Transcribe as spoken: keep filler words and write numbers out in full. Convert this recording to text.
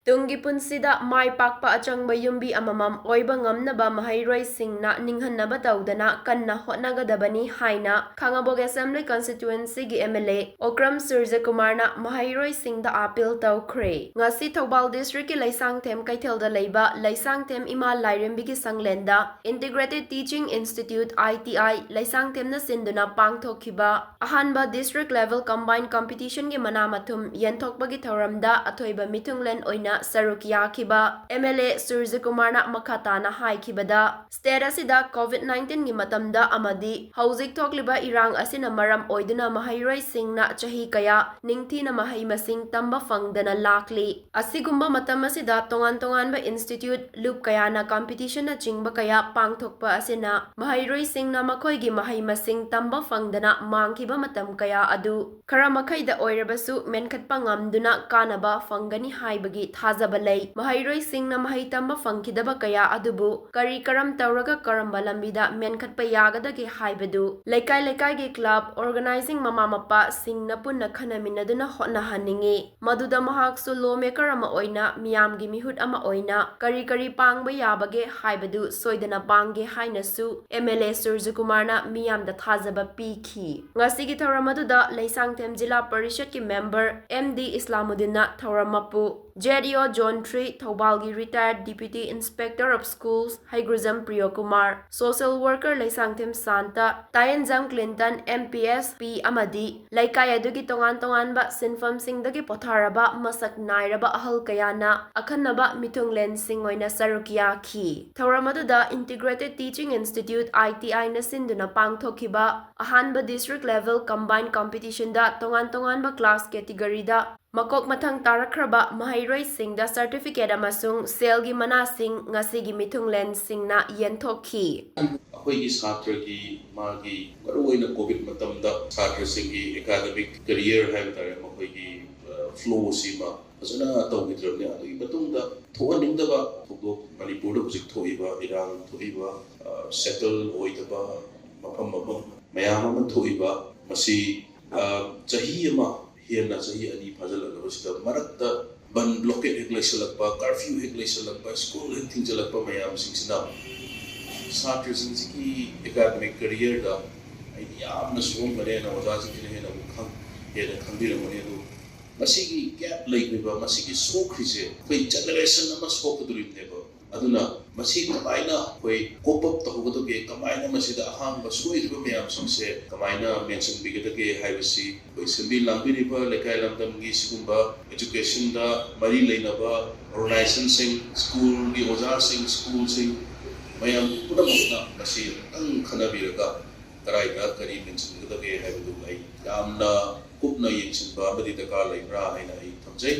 ꯇꯨꯡꯒꯤ ꯄꯨꯟꯁꯤꯗ ꯃꯥꯏ ꯄꯥꯛꯄ ꯑꯆꯪꯕ ꯌꯨꯝꯕꯤ ꯑꯃꯃꯝ ꯑꯣꯏꯕ ꯉꯝꯅꯕ ꯃꯍꯩꯔꯣꯏꯁꯤꯡꯅ ꯅꯤꯡꯍꯟꯅꯕ ꯇꯧꯗꯅ ꯀꯟꯅ ꯍꯣꯠꯅꯒꯗꯕꯅꯤ ꯍꯥꯏꯅ ꯈꯥꯉꯕꯣꯛ Assembly Constituency ꯒꯤ M L A ꯑꯣꯀ꯭ꯔꯝ ꯁꯨꯔꯖꯀꯨꯃꯥꯔꯅ ꯃꯍꯩꯔꯣꯏꯁꯤꯡꯗ ꯑꯥꯄꯤꯜ ꯇꯧꯈ꯭ꯔꯦ꯫ ꯉꯁꯤ ꯊꯧꯕꯥꯜ district ꯀꯤ ꯂꯩꯁꯥꯡꯊꯦꯝ ꯀꯩꯊꯦꯜꯗ ꯂꯩꯕ ꯂꯩꯁꯥꯡꯊꯦꯝ ꯏꯃꯥ ꯂꯥꯏꯔꯦꯝꯕꯤꯒꯤ ꯁꯪꯂꯦꯟꯗ Integrated Teaching Institute, I T I, ꯂꯩꯁꯥꯡꯊꯦꯝꯅ ꯁꯤꯟꯗꯨꯅ ꯄꯥꯡꯊꯣꯛꯈꯤꯕ ꯑꯍꯥꯟꯕ district level combined competition ꯒꯤ ꯃꯅꯥ ꯃꯊꯨꯝ ꯌꯦꯟꯊꯣꯛꯄꯒꯤ ꯊꯧꯔꯝꯗ ꯑꯊꯣꯏꯕ ꯃꯤꯊꯨꯡꯂꯦꯟ ꯑꯣꯏꯅ ꯁꯔꯨꯛ ꯌꯥꯈꯤꯕ M L A ꯁꯨꯔꯖꯀꯨꯃꯥꯔꯅ ꯃꯈꯥ ꯇꯥꯅ ꯍꯥꯏꯈꯤꯕꯗ, state ꯑꯁꯤꯗ COVID nineteen ꯒꯤ ꯃꯇꯝꯗ ꯑꯃꯗꯤ ꯍꯧꯖꯤꯛ ꯊꯣꯛꯂꯤꯕ ꯏꯔꯥꯡ ꯑꯁꯤꯅ ꯃꯔꯝ ꯑꯣꯏꯗꯨꯅ ꯃꯍꯩꯔꯣꯏꯁꯤꯡꯅ ꯆꯍꯤ ꯀꯌꯥ ꯅꯤꯡꯊꯤꯅ ꯃꯍꯩ ꯃꯁꯤꯡ ꯇꯝꯕ ꯐꯪꯗꯅ ꯂꯥꯛꯂꯤ꯫ ꯑꯁꯤꯒꯨꯝꯕ ꯃꯇꯝ ꯑꯁꯤꯗ ꯇꯣꯉꯥꯟ ꯇꯣꯉꯥꯟꯕ institute, ꯂꯨꯞ ꯀꯌꯥꯅ competition ꯅꯆꯤꯡꯕ ꯀꯌꯥ ꯄꯥꯡꯊꯣꯛꯄ ꯑꯁꯤꯅ ꯃꯍꯩꯔꯣꯏꯁꯤꯡꯅ ꯃꯈꯣꯏꯒꯤ ꯃꯍꯩ ꯃꯁꯤꯡ ꯇꯝꯕ ꯐꯪꯗꯅ ꯃꯥꯡꯈꯤꯕ ꯃꯇꯝ ꯀꯌꯥ ꯑꯗꯨ ꯈꯔ ꯃꯈꯩꯗ ꯑꯣꯏꯔꯕꯁꯨ ꯃꯦꯟꯈꯠꯄ ꯉꯝꯗꯨꯅ ꯀꯥꯟꯅꯕ ꯐꯪꯒꯅꯤ ꯍꯥꯏꯕꯒꯤ ꯊꯥꯖꯕ ꯂꯩ꯫ ꯃꯍꯩꯔꯣꯏꯁꯤꯡꯅ ꯃꯍꯩ ꯇꯝꯕ ꯐꯪꯈꯤꯗꯕ ꯀꯌꯥ ꯑꯗꯨꯕꯨ ꯀꯔꯤ ꯀꯔꯝ ꯇꯧꯔꯒ ꯀꯔꯝꯕ ꯂꯝꯕꯤꯗ ꯃꯦꯟꯈꯠꯄ ꯌꯥꯒꯗꯒꯦ ꯍꯥꯏꯕꯗꯨ ꯂꯩꯀꯥꯏ ꯂꯩꯀꯥꯏꯒꯤ club, organizing ꯃꯃꯥ ꯃꯄꯥꯁꯤꯡꯅ ꯄꯨꯟꯅ ꯈꯟꯅꯃꯤꯟꯅꯗꯨꯅ ꯍꯣꯠꯅꯍꯟꯅꯤꯡꯏ꯫ ꯃꯗꯨꯗ ꯃꯍꯥꯛꯁꯨ law maker ꯑꯃ ꯑꯣꯏꯅ, ꯃꯤꯌꯥꯝꯒꯤ ꯃꯤꯍꯨꯠ ꯑꯃ ꯑꯣꯏꯅ ꯀꯔꯤ ꯀꯔꯤ ꯄꯥꯡꯕ ꯌꯥꯕꯒꯦ ꯍꯥꯏꯕꯗꯨ ꯁꯣꯏꯗꯅ ꯄꯥꯡꯒꯦ ꯍꯥꯏꯅꯁꯨ M L A ꯁꯨꯔꯖꯀꯨꯃꯥꯔꯅ ꯃꯤꯌꯥꯝꯗ ꯊꯥꯖꯕ ꯄꯤꯈꯤ꯫ ꯉꯁꯤꯒꯤ ꯊꯧꯔꯝ ꯑꯗꯨꯗ ꯂꯩꯁꯥꯡꯊꯦꯝ ꯖꯤꯂꯥ ꯄꯔꯤꯁꯠꯀꯤ member M D ꯏꯁꯂꯥꯃꯨꯗꯤꯟꯅ ꯊꯧꯔꯝ ꯃꯄꯨ, Z E O Zone three ꯊꯧꯕꯥꯜꯒꯤ retired Deputy Inspector of Schools Heigrujam Priyokumar, social worker Leishangthem Santa, Tayenjam Clinton, M P S P, ꯑꯃꯗꯤ ꯂꯩꯀꯥꯏ ꯑꯗꯨꯒꯤ ꯇꯣꯉꯥꯟ ꯇꯣꯉꯥꯟꯕ ꯁꯤꯟꯐꯝꯁꯤꯡꯗꯒꯤ ꯄꯣꯊꯥꯔꯕ ꯃꯁꯛ ꯅꯥꯏꯔꯕ ꯑꯍꯜ ꯀꯌꯥꯅ ꯑꯈꯟꯅꯕ ꯃꯤꯊꯨꯡꯂꯦꯟꯁꯤꯡ ꯑꯣꯏꯅ ꯁꯔꯨꯛ ꯌꯥꯈꯤ꯫ ꯊꯧꯔꯝ ꯑꯗꯨꯗ Integrated Teaching Institute, I T I, ꯅ ꯁꯤꯟꯗꯨꯅ ꯄꯥꯡꯊꯣꯛꯈꯤꯕ ꯑꯍꯥꯟꯕ district level combined competition ꯗ ꯇꯣꯉꯥꯟ ꯇꯣꯉꯥꯟꯕ class category ꯗ ꯃꯀꯣꯛ ꯃꯊꯪ ꯇꯥꯔꯛꯈ꯭ꯔꯕ ꯃꯍꯩꯔꯣꯏꯁꯤꯡꯗ certificate ꯑꯃꯁꯨꯡ ꯁꯦꯜꯒꯤ ꯃꯅꯥꯁꯤꯡ ꯉꯁꯤꯒꯤ ꯃꯤꯊꯨꯡꯂꯦꯟꯁꯤꯡꯅ ꯌꯦꯟꯊꯣꯛꯈꯤ꯫ ꯑꯩꯈꯣꯏꯒꯤ ꯁꯥꯇ꯭ꯔꯒꯤ ꯃꯥꯒꯤ ꯃꯔꯨꯑꯣꯏꯅ COVID ꯃꯇꯝꯗ ꯁꯥꯇ꯭ꯔꯁꯤꯡꯒꯤ academic career ꯍꯥꯏꯕ ꯇꯥꯔꯦ, ꯃꯈꯣꯏꯒꯤ, ꯑ, flow ꯁꯤꯃ ꯐꯖꯅ ꯇꯧꯈꯤꯗ꯭ꯔꯕꯅꯤ꯫ ꯑꯗꯨꯒꯤ ꯃꯇꯨꯡꯗ ꯊꯣꯛꯍꯟꯅꯤꯡꯗꯕ ꯊꯧꯗꯣꯛ, ꯃꯅꯤꯄꯨꯔꯗ ꯍꯧꯖꯤꯛ ꯊꯣꯛꯏꯕ ꯏꯔꯥꯡ ꯊꯣꯛꯏꯕ, ꯑ, settle ꯑꯣꯏꯗꯕ ꯃꯐꯝ ꯃꯐꯝ ꯃꯌꯥꯝ ꯑꯃ ꯊꯣꯛꯏꯕ, ꯃꯁꯤ, ꯑ, ꯆꯍꯤ ꯑꯃ ꯍꯦꯟꯅ, ꯆꯍꯤ ꯑꯅꯤ ꯐꯥꯖꯤꯜꯂꯛꯂꯕꯁꯤꯗ ꯃꯔꯛꯇ ꯕꯟ ꯕ꯭ꯂꯣꯀꯦꯠ ꯍꯦꯛ ꯂꯩꯁꯜꯂꯛꯄ, ꯀꯔꯐ꯭ꯌꯨ ꯍꯦꯛ ꯂꯩꯁꯜꯂꯛꯄ, ꯁ꯭ꯀꯨꯜ ꯍꯦꯛ ꯊꯤꯡꯖꯤꯜꯂꯛꯄ ꯃꯌꯥꯝꯁꯤꯡꯁꯤꯅ ꯁꯥꯇ꯭ꯔꯁꯤꯡꯁꯤꯒꯤ ꯑꯦꯀꯥꯗꯃꯤꯛ ꯀꯦꯔꯤꯌꯔꯗ ꯑꯩꯗꯤ ꯌꯥꯝꯅ ꯁꯣꯛꯑꯝꯒꯅꯦꯅ ꯑꯣꯖꯥꯁꯤꯡꯁꯤꯅ ꯍꯦꯟꯅ ꯑꯃꯨꯛ ꯈꯪ ꯍꯦꯟꯅ ꯈꯪꯕꯤꯔꯝꯒꯅꯤ꯫ ꯑꯗꯨ ꯃꯁꯤꯒꯤ ꯒꯦꯞ ꯂꯩꯈ꯭ꯔꯤꯕ, ꯃꯁꯤꯒꯤ ꯁꯣꯛꯈ꯭ꯔꯤꯁꯦ ꯑꯩꯈꯣꯏ ꯖꯦꯅꯦꯔꯦꯁꯟ ꯑꯃ ꯁꯣꯛꯀꯗꯣꯔꯤꯕꯅꯦꯕ꯫ ꯑꯗꯨꯅ ꯃꯁꯤ ꯀꯃꯥꯏꯅ ꯑꯩꯈꯣꯏ ꯀꯣꯞ ꯑꯞ ꯇꯧꯍꯧꯒꯗꯒꯦ, ꯀꯃꯥꯏꯅ ꯃꯁꯤꯗ ꯑꯍꯥꯡꯕ ꯁꯣꯏꯔꯤꯕ ꯃꯌꯥꯝꯁꯤꯡꯁꯦ ꯀꯃꯥꯏꯅ ꯃꯦꯟꯁꯤꯟꯕꯤꯒꯗꯒꯦ ꯍꯥꯏꯕꯁꯤ ꯑꯩꯈꯣꯏ ꯁꯦꯝꯕꯤ ꯂꯥꯡꯕꯤꯔꯤꯕ ꯂꯩꯀꯥꯏ ꯂꯝꯗꯝꯒꯤ ꯁꯤꯒꯨꯝꯕ ꯏꯗꯨꯀꯦꯁꯟꯗ ꯃꯔꯤ ꯂꯩꯅꯕ ꯑꯣꯔꯒꯅꯥꯏꯖꯦꯁꯟꯁꯤꯡ, ꯁ꯭ꯀꯨꯜꯒꯤ ꯑꯣꯖꯥꯁꯤꯡ, ꯁ꯭ꯀꯨꯜꯁꯤꯡ, ꯃꯌꯥꯝ ꯄꯨꯝꯅꯃꯛꯅ ꯃꯁꯤ ꯑꯃꯨꯛꯇꯪ ꯈꯟꯅꯕꯤꯔꯒ ꯀꯗꯥꯏꯗ ꯀꯔꯤ ꯃꯦꯟꯁꯤꯟꯒꯗꯒꯦ ꯍꯥꯏꯕꯗꯨ ꯑꯩ ꯌꯥꯝꯅ ꯀꯨꯞꯅ ꯌꯦꯡꯁꯤꯟꯕ ꯑꯃꯗꯤ ꯗꯔꯀꯥꯔ ꯂꯩꯕ꯭ꯔꯥ ꯍꯥꯏꯅ ꯑꯩ ꯊꯝꯖꯩ꯫